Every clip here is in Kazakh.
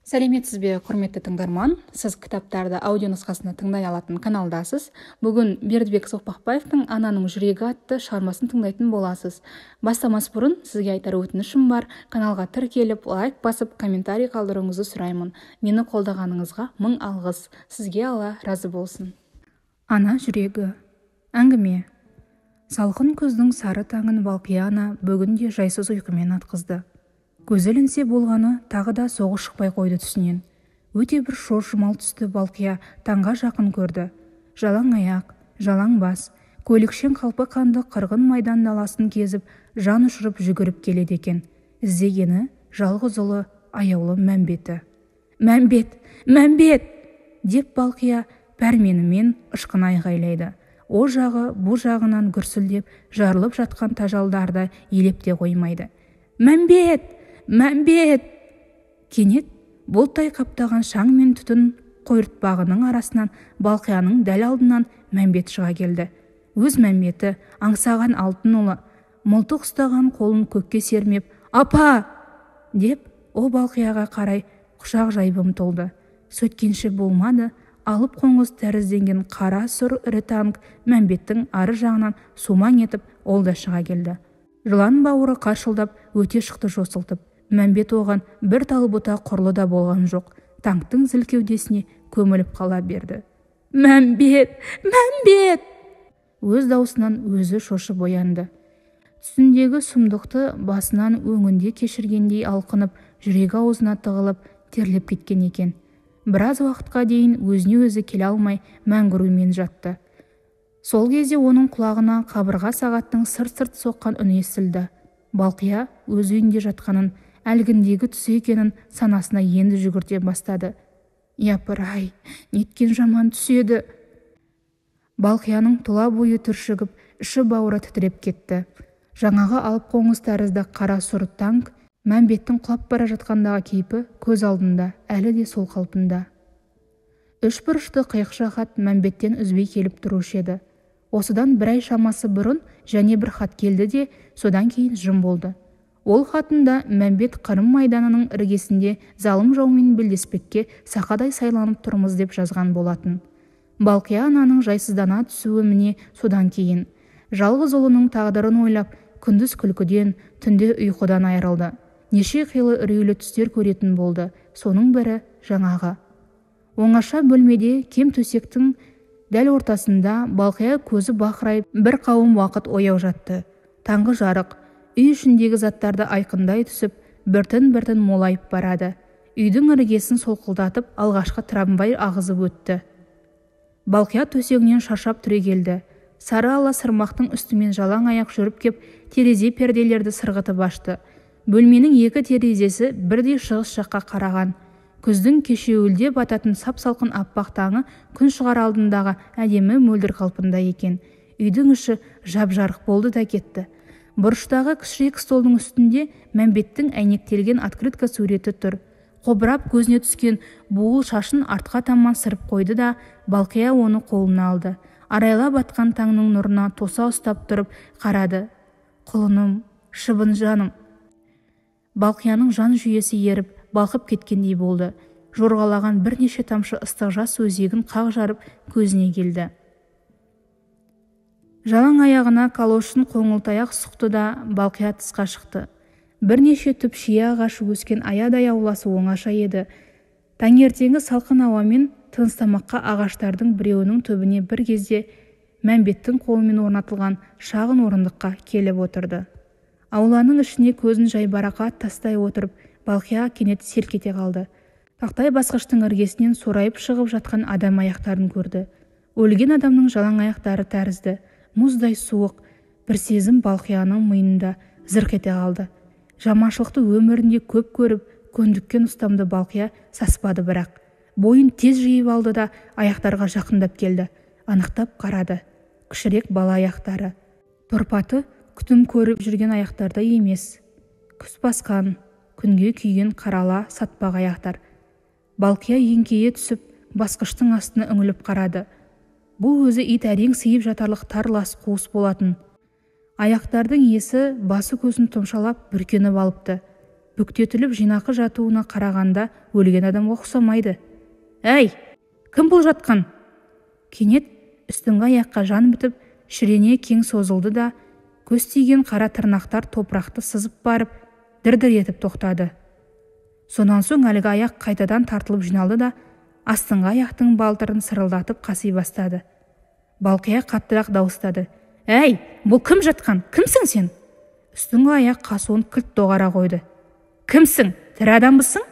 Сәлеметсіз бе, құрметті тыңдарман! Сіз кітаптарды аудио нұсқасында тыңдай алатын каналдасыз. Бүгін Бердібек Соқпақбаевтың «Ананың жүрегі» атты шығармасын тыңдайтын боласыз. Бастамас бұрын сізге айтар өтінішім бар. Каналға тіркеліп, лайк басып, комментарий қалдыруыңызды сұраймын. Мені қолдағаныңызға мың алғыс. Сізге Алла разы болсын. Ана жүрегі. Әңгіме. Салқын күздің сары таңын Балқия ана бүгін де жайсыз ұйқымен атқызды. Көзі ілінсе болғаны, тағы да соғыс шықпай қойды түсінен. Өте бір шошымал түсті Балқия таңға жақын көрді. Жалаң аяқ, жалаң бас, көйлекшең қалпы қанды қырғын майдан даласын кезіп, жан ұшырып жүгіріп келеді екен. Іздегені жалғыз ұлы аяулы Мәмбеті. «Мәмбет! Мәмбет!» деп Балқия пәрменімен ышқына айғайлайды. О жағы, бұ жағынан гүрсілдеп, жарылып жатқан тажалдарды елеп те қоймайды. «Мәмбет! Мәмбет!» Кенет бұлттай қаптаған шаң мен түтін қойыртпағының арасынан Балқияның дәл алдынан Мәмбет шыға келді. Өз Мәмбеті, аңсаған алтын ұлы, мылтық ұстаған қолын көкке сермеп, «Апа!» деп о Балқияға қарай құшақ жайып ұмтылды. Сөйткенше болмады, алып қоңыз тәрізденген қара сұр ірі танк Мәмбеттің ары жағынан сумаң етіп, ол да шыға келді. Жылан бауыры қаршылдап өте шықты жосылтып. Мәмбет оған бір тал бұта құрлы да болған жоқ. Танктың зіл кеудесіне көміліп қала берді. «Мәмбет! Мәмбет!» Өз даусынан өзі шошып оянды. Түсіндегі сұмдықты басынан өңінде кешіргендей алқынып, жүрегі аузына тығылып, терлеп кеткен екен. Біраз уақытқа дейін өзіне өзі келе алмай мәңгірумен жатты. Сол кезде оның құлағына қабырға сағаттың сырт-сырт соққан үні естілді. Балқия өз үйінде жатқанын, әлгіндегі түсі екенін санасына енді жүгірте бастады. Япырай, неткен жаман түс еді! Балқияның тұла бойы түршігіп, іші бауыры тітіреп кетті. Жаңағы алып қоңыз тәрізді қара сұр танк Мәмбеттің құлап бара жатқандағы кейпі көз алдында, әлі де сол қалпында. Үш бұрышты қиықша хат Мәмбеттен үзбей келіп тұрушы еді. Осыдан бір ай шамасы бұрын және бір хат келді де, содан кейін жым болды. Ол хатында Мәмбет Қырым майданының іргесінде залым жаумен белдеспекке сақадай сайланып тұрмыз деп жазған болатын. Балқия ананың жайсыздана түсуі міне содан кейін. Жалғыз ұлының тағдырын ойлап, күндіз күлкіден, түнде ұйқыдан айырылды. Неше қилы үрейлі түстер көретін болды, соның бірі жаңағы. Оңаша бөлмеде кем төсектің дәл ортасында Балқия көзі бақырайып бір қауым уақыт ояу жатты. Таңғы жарық үй ішіндегі заттарды айқындай түсіп, біртін-біртін молайып барады. Үйдің іргесін солқылдатып, алғашқы трамвай ағызып өтті. Балқия төсегінен шаршап түрегелді. Сары ала сырмақтың үстімен жалаң аяқ жүріп кеп, терезе перделерді сырғытып ашты. Бөлменің екі терезесі бірдей шығыс жаққа қараған. Күздің кешеуілдеп ататын сап-салқын аппақ таңы күн шығар алдындағы әдемі мөлдір қалпында екен. Үйдің іші жап-жарық болды да кетті. Бұрыштағы кішірек столдың үстінде Мәмбеттің әйнектелген открытка суреті тұр. Қобырап көзіне түскен буыл шашын артқа таман сырып қойды да, Балқия оны қолына алды. Арайлап атқан таңның нұрына тоса ұстап тұрып қарады. Құлыным, шыбын жаным. Балқияның жан жүйесі еріп, балқып кеткендей болды. Жорғалаған бірнеше тамшы ыстық жас өзегін қақ жарып көзіне келді. Жалаң аяғына калошын қоңылтаяқ сұқты да, Балқия тысқа шықты. Бірнеше түп шие ағашы өскен аядай ауласы оңаша еді. Таңертеңгі салқын ауамен тыныстамаққа ағаштардың біреуінің түбіне бір кезде Мәмбеттің қолымен орнатылған шағын орындыққа келіп отырды. Ауланың ішіне көзін жайбарақат тастай отырып, Балқия кенет селк ете қалды. Тақтай басқыштың іргесінен сорайып шығып жатқан адам аяқтарын көрді. Өлген адамның жалаң аяқтары тәрізді, мұздай суық бір сезім Балқияның миында зырқ ете қалды. Жаманшылықты өмірінде көп көріп, көндіккен ұстамды Балқия саспады бірақ. Бойын тез жиып алды да аяқтарға жақындап келді. Анықтап қарады. Кішірек бала аяқтары. Торпаты күтім көріп жүрген аяқтардай емес. Күс басқан, күнге күйген қарала сатпақ аяқтар. Балқия еңкейе түсіп, басқыштың астына үңіліп қарады. Бұл өзі ит әрең сыйып жатарлық тар лас қуыс болатын. Аяқтардың иесі басы көзін тұмшалап бүркеніп алыпты. Бүктетіліп жинақы жатуына қарағанда өлген адамға ұқсамайды. Әй, кім бұл жатқан? Кенет үстіңгі аяққа жан бітіп, шірене кең созылды да, көз тиген қара тырнақтар топырақты сызып барып, дір-дір етіп тоқтады. Сонан соң әлгі аяқ қайтадан тартылып жиналды да, астыңғы аяқтың балтырын сырылдатып қаси бастады. Балқия қаттырақ дауыстады. Әй, бұл кім жатқан? Кімсің сен? Үстіңгі аяқ қасуын кілт доғара қойды. Кімсің? Тірі адамбысың?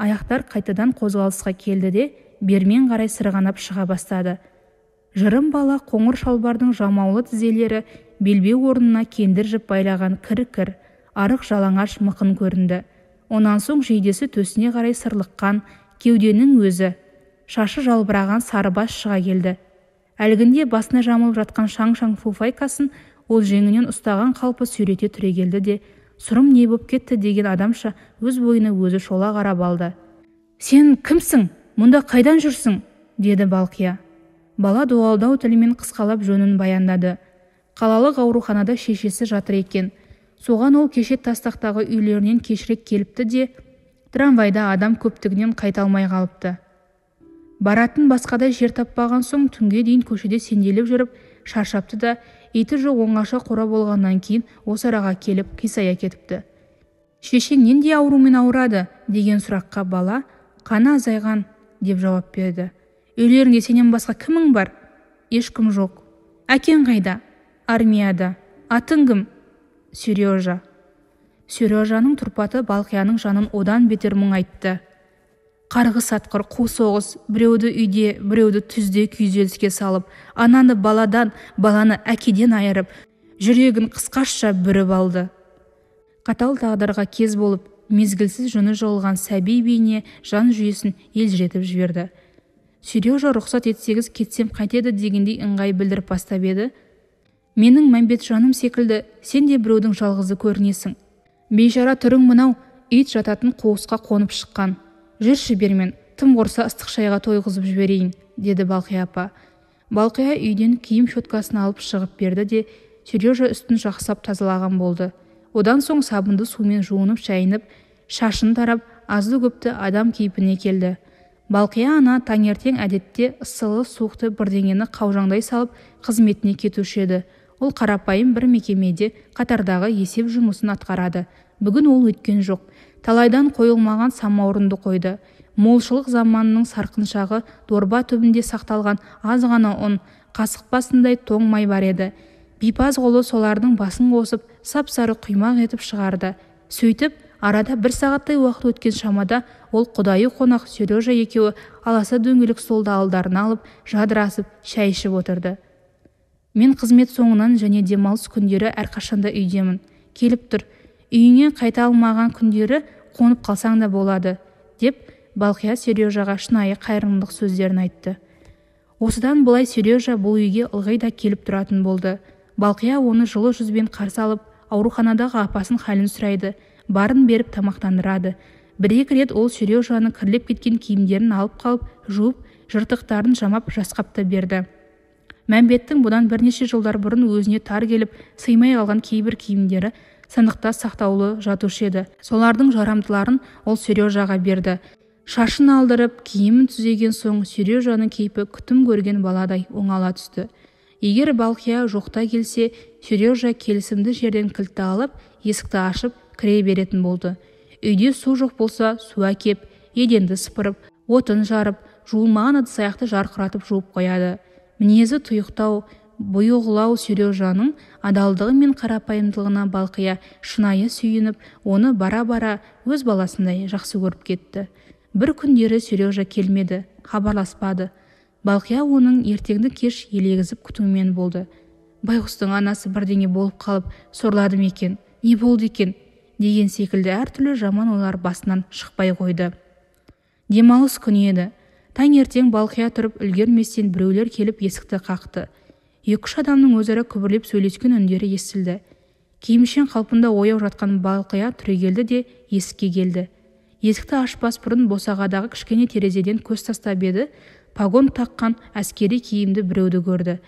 Аяқтар қайтадан қозғалысқа келді де, бермен қарай сырғанап шыға бастады. Жырым бала қоңыр шалбардың жамаулы тізелері белбеу орнына кендір жіп байлаған кір-кір, арық жалаңаш мықын көрінді. Онан соң жейдесі төсіне қарай сырлыққан кеуденің өзі, шашы жалбыраған сарыбас шыға келді. Әлгінде басына жамылып жатқан шаң-шаң фуфайкасын ол жеңінен ұстаған қалпы сүйрете түрегелді де, сұрым не боп кетті деген адамша өз бойына өзі шола қарап алды. Сен кімсің? Мұнда қайдан жүрсің? Деді Балқия. Бала дуалдау тілімен қысқалап жөнін баяндады. Қалалық ауруханада шешесі жатыр екен. Соған ол кеше тастақтағы үйлерінен кешірек келіпті де, трамвайда адам көптігінен қайта алмай қалыпты. Баратын басқадай жер таппаған соң түнге дейін көшеде сенделіп жүріп, шаршапты да, иті жоқ оңаша қора болғаннан кейін осы араға келіп қисая кетіпті. Шешең нендей аурумен ауырады? Деген сұраққа бала, қаны азайған, деп жауап берді. Үйлеріңде сенен басқа кімің бар? Ешкім жоқ. Әкең қайда? Армияда. Атың кім? Сережа. Сережаның тұрпаты Балқияның жанын одан бетер мұңайтты. Қарғыс атқыр, қу соғыс, біреуді үйде, біреуді түзде күйзеліске салып, ананы баладан, баланы әкеден айырып, жүрегін қысқаша бүріп алды. Қатал тағдырға кез болып, мезгілсіз жүні жығылған сәби бейне жан жүйесін елжіретіп жіберді. Сережа рұқсат етсеңіз кетсем қайтеді дегендей ыңғай білдіріп бастап еді. Менің Мәмбетжаным секілді сен де біреудің жалғызы көрінесің. Бейшара түрің мынау, ит жататын қуысқа қонып шыққан. Жүрші бермен, тым құрса ыстық шайға тойғызып жіберейін, деді Балқия апа. Балқия үйден киім щеткасын алып шығып берді де, Сережа үстін жақсылап тазалаған болды. Одан соң сабынды сумен жуынып шайынып, шашын тарап, азды-көпті адам кейпіне келді. Балқия ана таңертең әдетте ысылы суықты бірдеңені қаужаңдай салып қызметіне кетуші еді. Ол қарапайым бір мекемеде қатардағы есеп жұмысын атқарады. Бүгін ол өткен жоқ. Талайдан қойылмаған самаурынды қойды. Молшылық заманының сарқыншағы дорба түбінде сақталған аз ғана ұн, қасық басындай тоң май бар еді. Бипаз қолы солардың басын қосып, сап-сары құймақ етіп шығарды. Сөйтіп, арада бір сағаттай уақыт өткен шамада ол құдайы қонақ Сережа екеуі аласа дөңгелек столды алдарына алып, жадырасып, шай ішіп отырды. Мен қызмет соңынан және демалыс күндері әрқашанда үйдемін. Келіп тұр. Үйіңе қайта алмаған күндері қонып қалсаң да болады, деп Балқия Сережаға шынайы қайырымдылық сөздерін айтты. Осыдан былай Сережа бұл үйге ылғи да келіп тұратын болды. Балқия оны жылы жүзбен қарсы алып, ауруханадағы апасын халін сұрайды, барын беріп тамақтандырады. Бір-екі рет ол Сережаның кірлеп кеткен киімдерін алып қалып, жуып, жыртықтарын жамап жасқап та берді. Мәмбеттің бұдан бірнеше жылдар бұрын өзіне тар келіп, сыймай қалған кейбір киімдері сандықта сақтаулы жатушы еді. Солардың жарамдыларын ол Сережаға берді. Шашын алдырып, киімін түзеген соң Сережаның кейпі күтім көрген баладай оңала түсті. Егер Балқия жоқта келсе, Сережа келісімді жерден кілтті алып, есікті ашып, кіре беретін болды. Үйде су жоқ болса, су әкеп, еденді сыпырып, отын жарып, жуылмаған ыдыс-аяқты жарқыратып жуып қояды. Мінезі тұйықтау, бұйығылау Сережаның адалдығы мен қарапайымдылығына Балқия шынайы сүйініп, оны бара-бара өз баласындай жақсы көріп кетті. Бір күндері Сережа келмеді, хабарласпады. Балқия оның ертеңді кеш елегізіп күтумен болды. Байғұстың анасы бірдеңе болып қалып, сорлады ма екен, не болды екен, деген секілді әртүрлі жаман ойлар басынан шықпай қойды. Демалыс күні еді. Таңертең Балқия тұрып үлгерместен біреулер келіп есікті қақты. Екі-үш адамның өзара күбірлеп сөйлескен үндері естілді. Киімшең қалпында ояу жатқан Балқия түрегелді де есікке келді. Есікті ашпас бұрын босағадағы кішкене терезеден көз тастап еді, погон таққан әскери киімді біреуді көрді.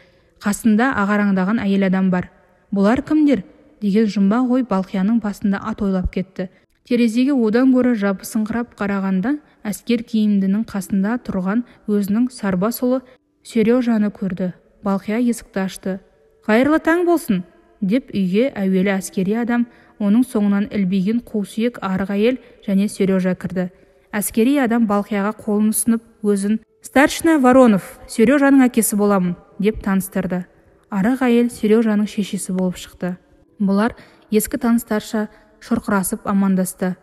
Қасында ағараңдаған әйел адам бар. Бұлар кімдер? Деген жұмбақ ой Балқияның басында ат ойлап кетті. Терезеге одан гөрі жабысыңқырап қарағанда әскер киімдінің қасында тұрған өзінің сарбас ұлы Сережаны көрді. Балқия есікті ашты. «Қайырлы таң болсын!» деп үйге әуелі әскери адам, оның соңынан ілбиген қу сүйек арық әйел және Сережа кірді. Әскери адам Балқияға қолын ұсынып, өзін «Старшина Воронов, Сережаның әкесі боламын», деп таныстырды. Арық әйел Сережаның шешесі болып шықты. Бұлар ескі таныстарша шұрқырасып амандасты.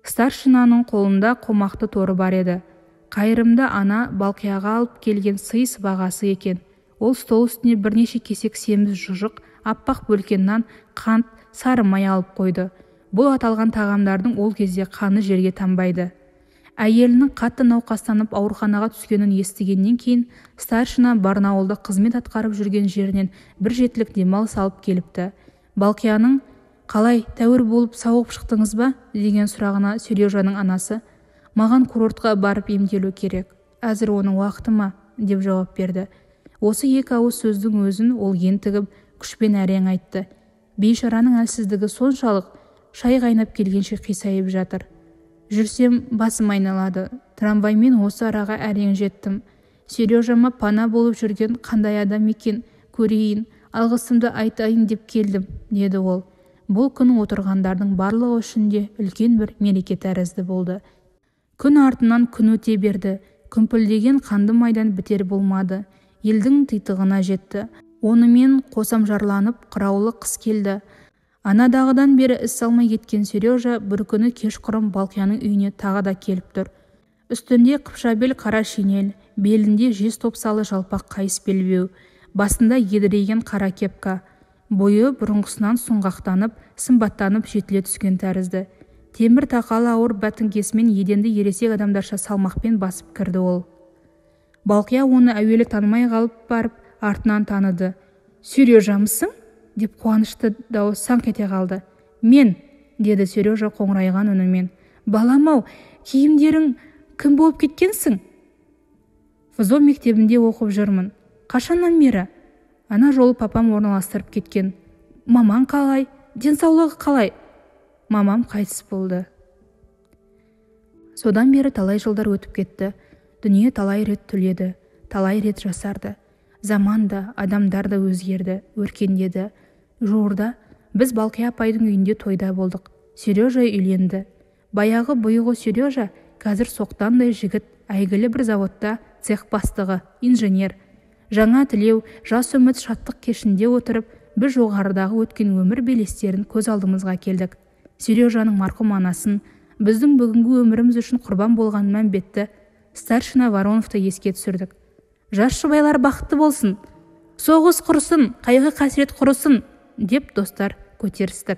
Старшинаның қолында қомақты торы бар еді. Қайырымды ана Балқияға алып келген сый сыбағасы екен. Ол стол үстіне бірнеше кесек семіз шұжық, аппақ бөлкен нан, қант, сары май алып қойды. Бұл аталған тағамдардың ол кезде қаны жерге тамбайды. Әйелінің қатты науқастанып ауруханаға түскенін естігеннен кейін старшина Барнауылда қызмет атқарып жүрген жерінен бір жетілік демалыс алып келіпті. Балқияның «Қалай, тәуір болып сауығып шықтыңыз ба?» деген сұрағына Сережаның анасы «Маған курортқа барып емделу керек. Әзір оның уақыты ма?» деп жауап берді. Осы екі ауыз сөздің өзін ол ентігіп, күшпен әрең айтты. Бейшараның әлсіздігі соншалық, шай қайнап келгенше қисайып жатыр. Жүрсем, басым айналады. Трамваймен осы араға әрең жеттім. Сережама пана болып жүрген қандай адам екен, көрейін, алғысымды айтайын деп келдім, деді ол. Бұл күн отырғандардың барлығы үшін де үлкен бір мереке тәрізді болды. Күн артынан күн өте берді. Күмпілдеген қанды майдан бітер болмады. Елдің титығына жетті. Онымен қосамжарланып қыраулы қыс келді. Анадағыдан бері із салмай кеткен Сережа бір күні кешқұрым Балқияның үйіне тағы да келіп тұр. Үстінде қыпша бел қара шинель, белінде жез топсалы жалпақ қайыс белбеу, басында едірейген қара кепка. Бойы бұрынғысынан сұңғақтанып, сымбаттанып жетіле түскен тәрізді. Темір тақалы ауыр бәтіңкесімен еденді ересек адамдарша салмақпен басып кірді ол. Балқия оны әуелі танымай қалып барып, артынан таныды. «Сережамысың?» деп қуанышты дауыс саңқ ете қалды. «Мен», деді Сережа қоңырайған үнімен. «Балам-ау, киімдерің кім болып кеткенсің?» «ФЗО мектебінде оқып жүрмін». «Қашаннан бері?» «Ана жолы папам орналастырып кеткен». «Мамаң қалай? Денсаулығы қалай?» «Мамам қайтыс болды». Содан бері талай жылдар өтіп кетті. Дүние талай рет түледі, талай рет жасарды. Заман да, адамдар да өзгерді, өркендеді. Жуырда біз Балқия апайдың үйінде тойда болдық. Сережа үйленді. Баяғы бұйығы Сережа қазір соқтандай жігіт, әйгілі бір заводта цех бастығы, инженер. Жаңа тілеу, жас үміт шаттық кешінде отырып, біз жоғарыдағы өткен өмір белестерін көз алдымызға келдік. Сережаның марқұм анасын, біздің бүгінгі өміріміз үшін құрбан болған Мәмбетті, старшина Вороновты еске түсірдік. «Жас жұбайлар бақытты болсын, соғыс құрысын, қайғы қасірет құрысын», деп достар көтерістік.